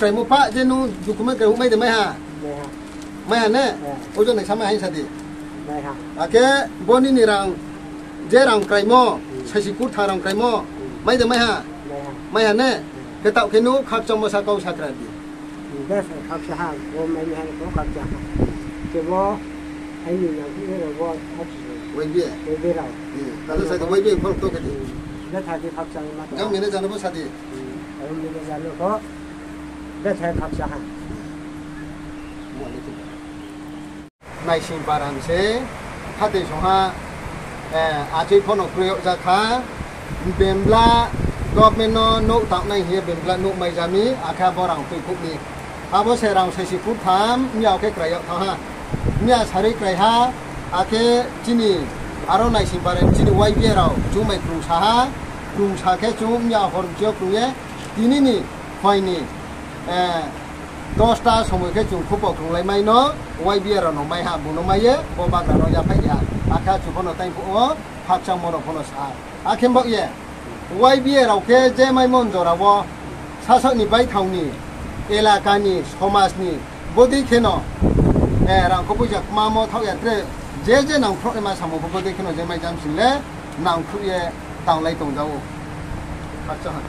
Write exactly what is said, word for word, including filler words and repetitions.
Mo pah je nung document krai mai de mai ha? Mai ha ne? Ojo naisa mai ha sa di. Akhe bo nini rang, je rang kraimo, saisi kurtha rang kraimo, mai de mai ha? Mai ha ne? Khe taoh khe nung khakchangmo sa kau sakra di. Khakcha ha, bo mai ha, bo khakcha ha. Khe bo aini nang khe rao bo khakcha. Y B A. Y B A rao. Kalo sa di Y B A pho to khe di. Betha khe khakcha ma. Jang mene jano bo sa di. Aro mene jano pho. Betha khakcha ha. Naising paran se, khatoi song ha, achoi pho no kroi yag ja kha, bembla government no nouh tangnai hing ye bembla nouh mai ja mi, akhe abo rang tuikhouh mi. Abo se rang saisi kurtham, mia khe krai yag thanng ha. Mia sarui krai ha, akhe chini aro naising paran chini Y B A rao chung bai krungsa ha, krungsa khe chung mia hor mchi yo krung ye, tini ni, phai ni, dosta somoi khe chung khupo krunglai mai no, Y B A rao no mai ha, bung no mai ye, bo bagra no yaphaih ha. Akhe achoi pho no tang phuh wo, khakchangmo rao pho no sa ha. Akhe baoh ye, Y B A rao khe je maimo jora wo, sasaoh ni baithang ni, elaka ni, somaj ni, bodei kheno, rang kho poisa kmamo thaoh ya tre, je je nangkhruh naima samung pho bodei kheno je mai jam sing le, nangkhruh ye tanglai tong ja ou. Khakcha ha.